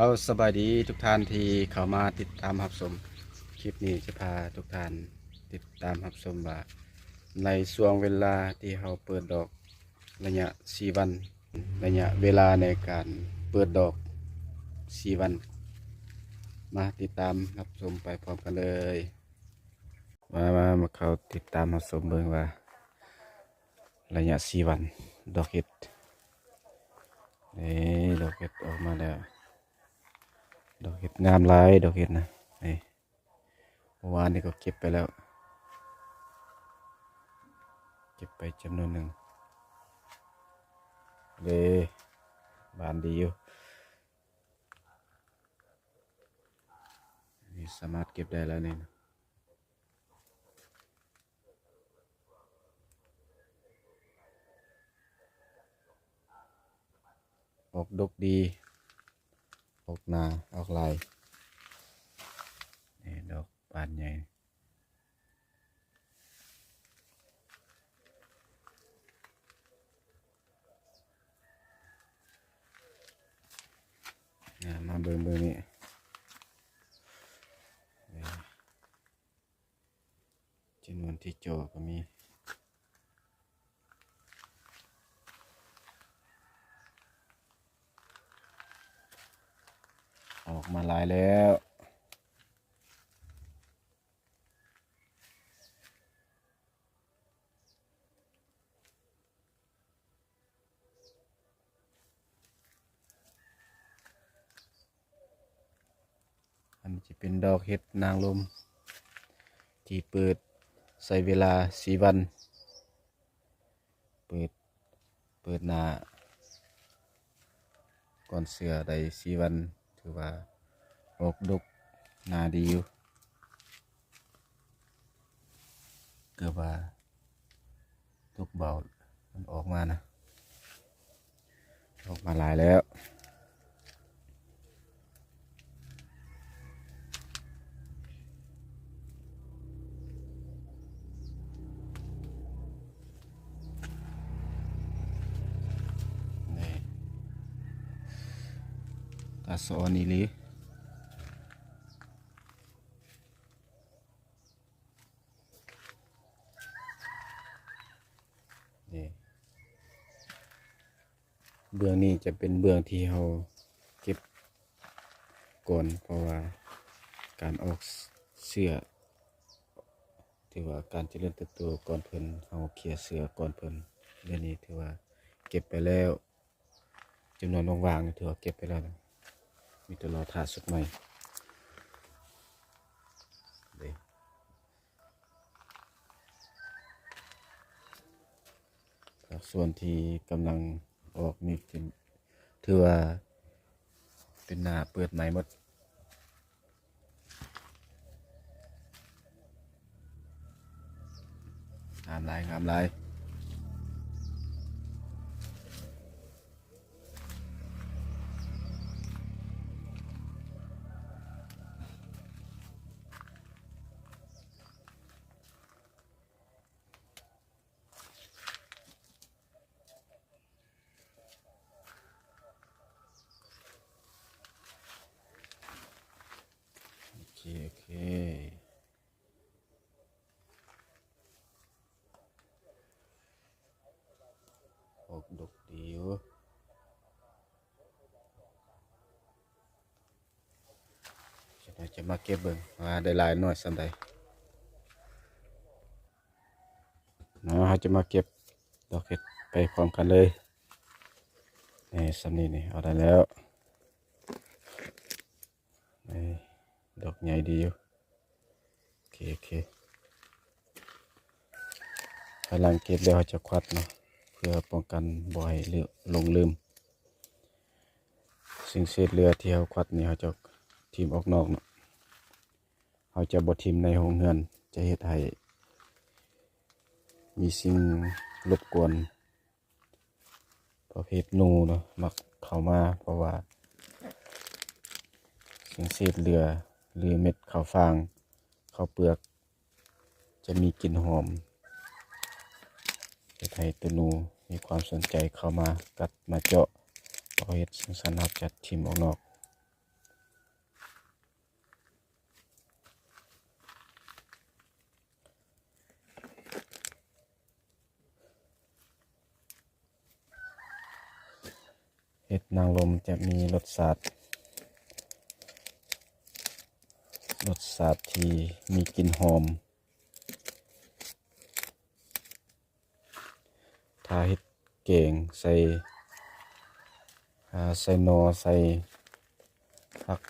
ເອົາ ສະບາຍດີທຸກທ່ານທີ່ເຂົ້າມາຕິດຕາມຮັບຊົມ. ຄລິບນີ້ຈະພາທຸກທ່ານຕິດຕາມຮັບຊົມວ່າ ໃນຊ່ວງເວລາທີ່ເຮົາເປີດດອກໄລຍະສີ່ວັນ, ໄລຍະເວລາໃນການເປີດດອກສີ່ວັນ, ມາຕິດຕາມຮັບຊົມໄປພ້ອມກັນເລີຍ. ມາ ມາ ມາເຂົ້າຕິດຕາມຮັບຊົມເບິ່ງວ່າ ໄລຍະສີ່ວັນ ດອກເຫັດ. ນີ້ ດອກເຫັດອອກມາແລ້ວ. ດອກເຫັດງາມຫຼາຍ ດອກເຫັດນະ. ນີ້ ເມື່ອວານນີ້ກໍເກັບໄປແລ້ວ, ເກັບໄປຈຳນວນໜຶ່ງເດ້. ບານດີຢູ່. ນີ້ສາມາດເກັບໄດ້ແລ້ວນີ້. ອອກດົກດີ, ອອກໜາ, ອອກຫຼາຍ. ນີ້ດອກບານໃຫຍ່. ອ່າ ມາເບິ່ງ ເບິ່ງນີ້ ຈຳນວນທີ່ຈໍກໍມີ ອອກມາຫຼາຍແລ້ວ. ອັນນີ້ຈະເປັນດອກເຫັດນາງລົມ ທີ່ເປີດໃຊ້ເວລາສີ່ວັນ. ເປີດ ເປີດໜ້າກ່ອນເສື້ອໄດ້ສີ່ວັນ ຖືວ່າອອກດົກໜາດີຢູ່. ເກືອບວ່າຕົກເບົາ ມັນອອກມານະ. ອອກມາຫຼາຍແລ້ວ. ນີ້ ຕາສະອອນອີ່ຫຼີ. ນີ້ ເບື້ອງນີ້ຈະເປັນເບື້ອງທີ່ເຮົາເກັບກ່ອນ ເພາະວ່າການອອກເຊື້ອ ຖືວ່າການຈະເລີນເຕີບໂຕກ່ອນເພິ່ນ, ເຮົາເຄຍເຊື້ອກ່ອນເພິ່ນ. ເລື່ອງນີ້ຖືວ່າເກັບໄປແລ້ວ. ຈຳນວນວ່າງໆນີ້ຖືວ່າເກັບໄປແລ້ວນະ, ມີແຕ່ລໍຖ້າຊຸດໃໝ່ເດ້. ພາກສ່ວນທີ່ກຳລັງອອກນີ້ເປັນ ຖືວ່າເປັນໜ້າເປີດໃໝ່ໝົດ. ງາມຫຼາຍ ງາມຫຼາຍ. ໂອເຄ ໂອເຄ. ອອກດົກດີຢູ່. ຈະມາເກັບເບິ່ງວ່າໄດ້ຫຼາຍໜ້ອຍສ່ຳໃດ. ເນາະ ເຮົາຈະມາເກັບດອກເຫັດໄປພ້ອມກັນເລີຍ. ນີ້ ສ່ຳນີ້ນີ້ ເອົາໄດ້ແລ້ວ. ນີ້ ດອກໃຫຍ່ດີຢູ່. ໂອເຄ ໂອເຄ. ພາຍຫຼັງເກັບແລ້ວ ເຮົາຈະຄວັດເນາະ ເພື່ອປ້ອງກັນບໍ່ໃຫ້ຫຼົງລືມ. ສິ່ງເສດເຫຼືອທີ່ເຮົາຄວັດນີ້ ເຮົາຈະຖິ້ມອອກນອກເນາະ. ເຮົາຈະບໍ່ຖິ້ມໃນໂຮງເຮືອນ, ຈະເຮັດໃຫ້ມີສິ່ງລົບກວນ ປະເພດໜູເນາະ ມັກເຂົ້າມາ, ເພາະວ່າສິ່ງເສດເຫຼືອ ຫຼື ເມັດເຂົ້າຟາງ ເຂົ້າເປືອກ ຈະມີກິ່ນຫອມ ເຮັດໃຫ້ໂຕໜູມີຄວາມສົນໃຈເຂົ້າມາກັດມາເຈາະ. ເພາະເຮັດຈັ່ງຊັ້ນ ເຮົາຈະຖິ້ມອອກນອກ. ເຫັດນາງລົມຈະມີລົດຊາດ ລົດຊາດທີ່ມີກິ່ນຫອມ. ຖ້າເຮັດແກງໃສ່ ອາ ໃສ່ໜໍ່ ໃສ່ຜັກ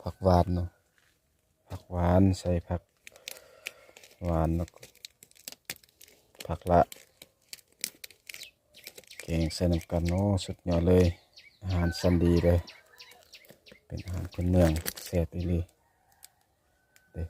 ຜັກຫວານເນາະ ຜັກຫວານ ໃສ່ຜັກຫວານ ແລ້ວກໍຜັກລະ ແກງໃສ່ນຳກັນ. ໂອ້ ສຸດຍອດເລີຍ ອາຫານຊັ້ນດີເລີຍ ເປັນອາຫານພື້ນເມືອງ ແຊບອີ່ຫຼີເດ້.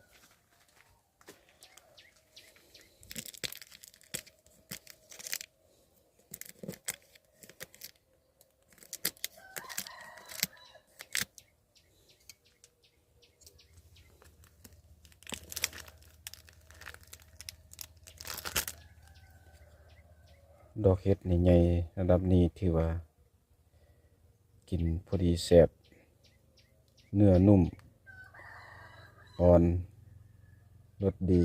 ດອກເຫັດນີ້ໃຫຍ່ລະດັບນີ້ ຖືວ່າກິນພໍດີແຊບ ເນື້ອນຸ້ມ ອ່ອນ ລົດດີ.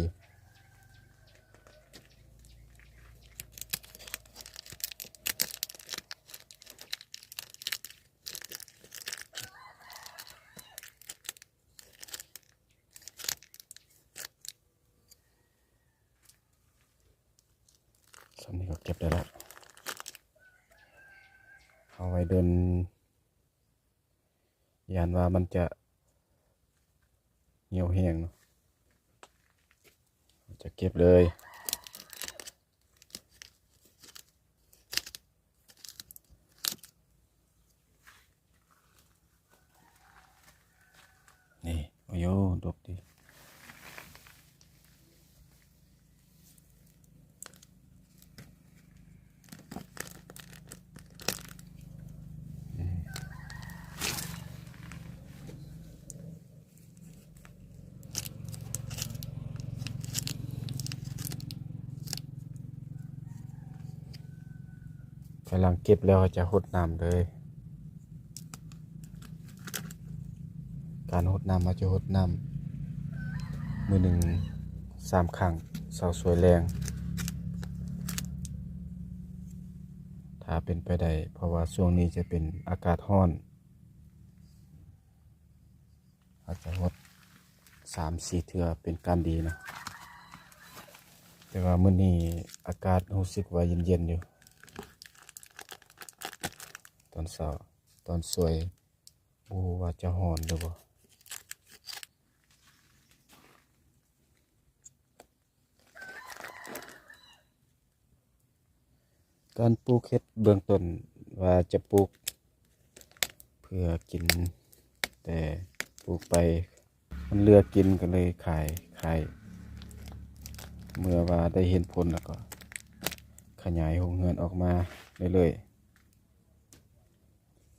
ສ່ຳນີ້ກໍເກັບໄດ້ລະ ເອົາໄວ້ດົນ ຢ້ານວ່າມັນຈະຫ່ຽວແຫ້ງເນາະ ຈະເກັບເລີຍ. ນີ້ ໂອ້ໂຫ ດົກດີ. ພາຍຫຼັງເກັບແລ້ວເຮົາຈະຫົດນ້ຳເລີຍ. ການຫົດນ້ຳ ເຮົາຈະຫົດນ້ຳມື້ໜຶ່ງສາມຄັ້ງ ເຊົ້າ ສວຍ ແລງ ຖ້າເປັນໄປໄດ້ ເພາະວ່າຊ່ວງນີ້ຈະເປັນອາກາດຮ້ອນ. ອາດຈະຫົດສາມສີ່ເທື່ອເປັນການດີນະ ແຕ່ວ່າມື້ນີ້ອາກາດຮູ້ສຶກວ່າເຢັນໆຢູ່ ຕອນເຊົ້າ ຕອນສວຍ ບໍ່ຮູ້ວ່າຈະຮ້ອນຫຼືບໍ່. ການປູກເຫັດເບື້ອງຕົ້ນວ່າຈະປູກເພື່ອກິນ ແຕ່ປູກໄປມັນເຫຼືອກິນກໍເລີຍຂາຍ ຂາຍ ເມື່ອວ່າໄດ້ເຫັນຜົນແລ້ວກໍຂະຫຍາຍໂຮງເຮືອນອອກມາເລື້ອຍ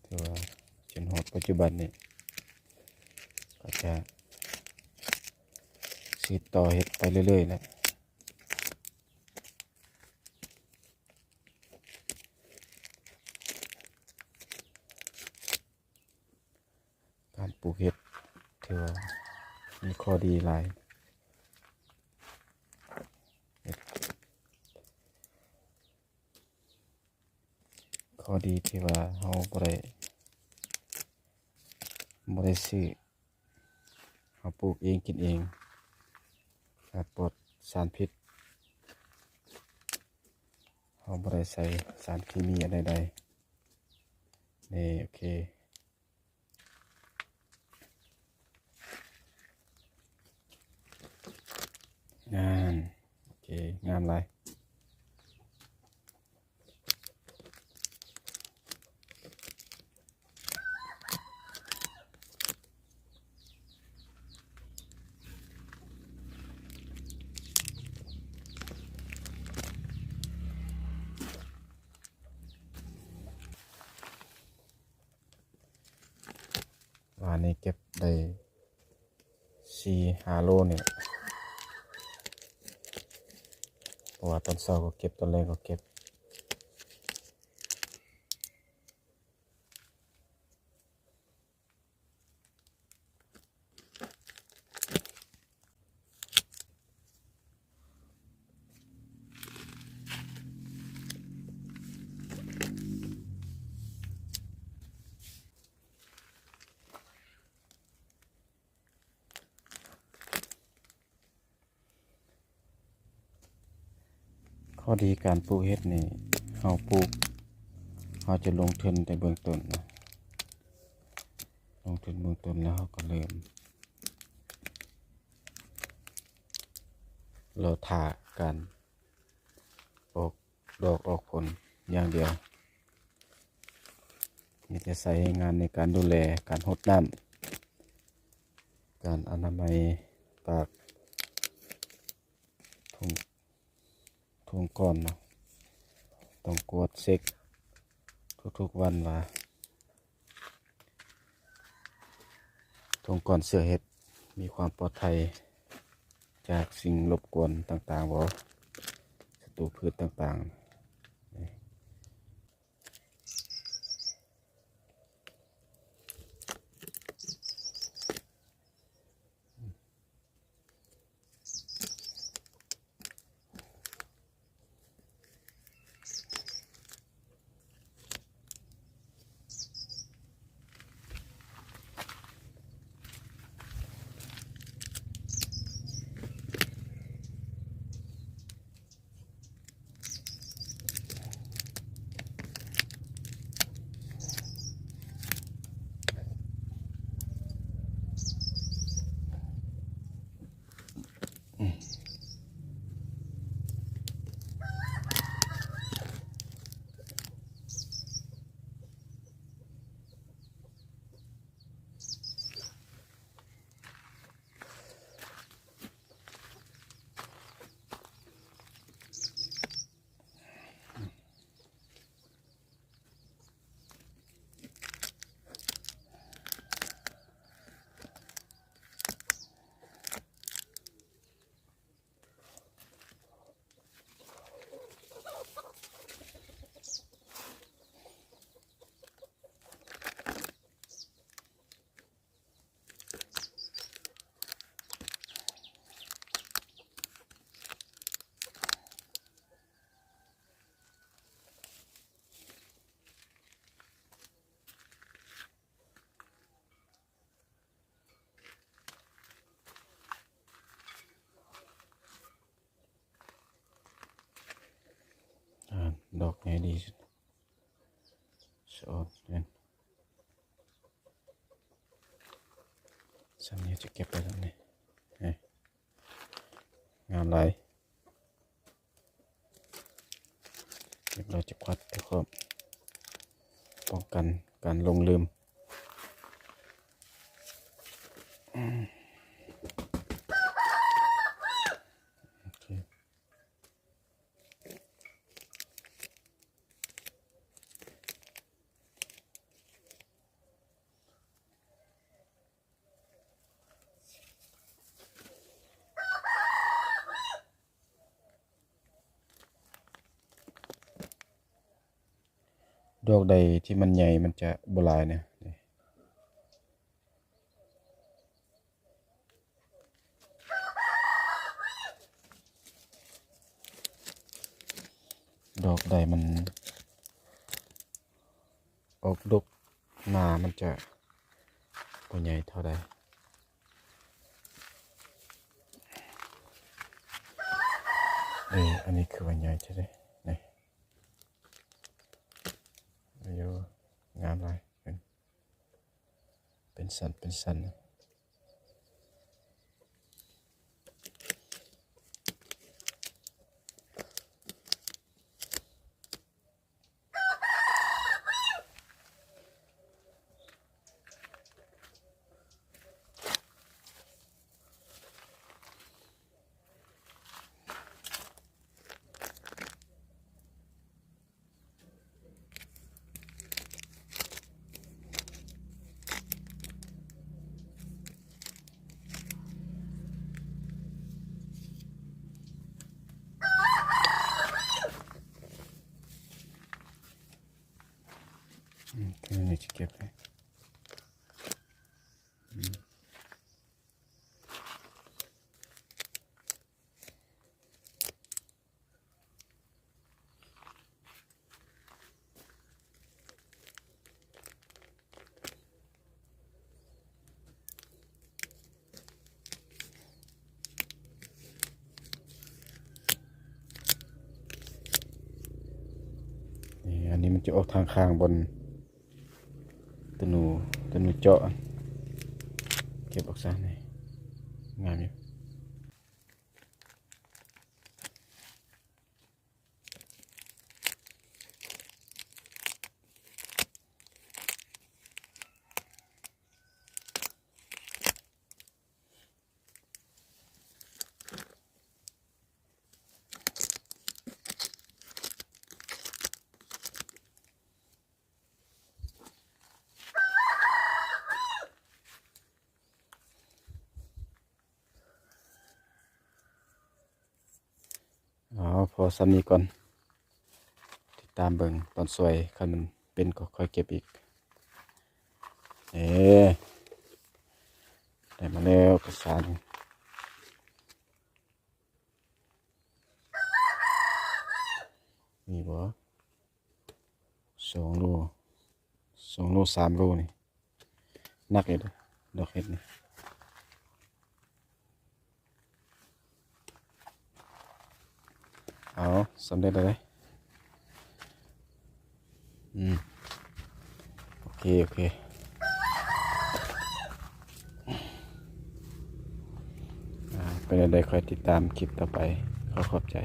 ໆ ຖືວ່າຈົນຮອດປັດຈຸບັນນີ້ ກໍຈະສືບຕໍ່ເຮັດໄປເລື້ອຍໆແຫຼະ. ການປູກເຫັດຖືວ່າມີຂໍ້ດີຫຼາຍ ເຮັດ ຂໍ້ດີທີ່ວ່າເຮົາບໍ່ໄດ້ ບໍ່ໄດ້ຊື້ ເຮົາປູກເອງກິນເອງ ແລະ ປອດສານພິດ ເຮົາບໍ່ໄດ້ໃສ່ສານເຄມີອັນໃດໆ. ນີ້ ໂອເຄ ນັ້ນ ໂອເຄ ງາມຫຼາຍ. ວານນີ້ເກັບໄດ້ສີ່ຫ້າໂລນີ້ແຫຼະ ເພາະວ່າຕອນເຊົ້າກໍເກັບ ຕອນແລງກໍເກັບ. ພໍດີການປູກເຫັດນີ້ ເຮົາປູກ ເຮົາຈະລົງທຶນແຕ່ເບື້ອງຕົ້ນນະ ລົງທຶນເບື້ອງຕົ້ນ ແລ້ວເຮົາກໍເລີ່ມ ລໍຖ້າການອອກດອກອອກຜົນຢ່າງດຽວ. ມີແຕ່ໃຊ້ແຮງງານໃນການດູແລ ການຫົດນ້ຳ ການອະນາໄມປາກ ທຸງ ທຸງກ້ອນເນາະ ຕ້ອງກວດເຊັກທຸກໆວັນວ່າ ທຸງກ້ອນເຊື້ອເຫັດມີຄວາມປອດໄພຈາກສິ່ງລົບກວນຕ່າງໆບໍ່ ສັດຕູພືດຕ່າງໆ.ອ່າ ດອກໃຫຍ່ດີສຸດ ສະອອນເປັນ ສ່ຳນີ້ຈະເກັບໄວ້ສ່ຳນີ້ ນີ້ ງາມຫຼາຍ. ເກັບແລ້ວຈະຄວັດເພື່ອຄວາມປ້ອງກັນການຫຼົງລືມ. ໂອເຄ. ດອກໃດທີ່ມັນໃຫຍ່ມັນຈະບໍ່ຫຼາຍນະ. ດອກໃດມັນອອກດົກ ໜ້າມັນຈະບໍ່ໃຫຍ່ເທົ່າໃດ. ເອີ ອັນນີ້ຄືວ່າໃຫຍ່ແທ້ເດ ນີ້ ໂອ້ ງາມຫຼາຍ ເປັນ ເປັນສັນເປັນສັນ. ອືມ ໂຕນີ້ຈະເກັບໄວ້. ອືມ. ໂ ຈະອອກທາງຂ້າງບ່ອນ ຕົວໜູ ຕົວໜູເຈາະ ເກັບອອກຊະ ນີ້ ງາມຢູ່. ເອົາ ພໍສ່ຳນີ້ກ່ອນ ຕິດຕາມເບິ່ງຕອນສວຍ ຄັນມັນເປັນກໍຄ່ອຍເກັບອີກ. ເອີ ໄດ້ມາແລ້ວກະສານ ມີບໍ່? ສອງໂລ ສອງໂລ ສາມໂລນີ້ ໜັກຢູ່ເດ້ ດອກເຫັດນີ້. ເອົາ ສຳເລັດແລ້ວເດ້. ອືມ ໂອເຄ ໂອເຄ ອ່າ ເປັນແນວໃດ ຄອຍຕິດຕາມຄລິບຕໍ່ໄປ. ຂໍຂອບໃຈ.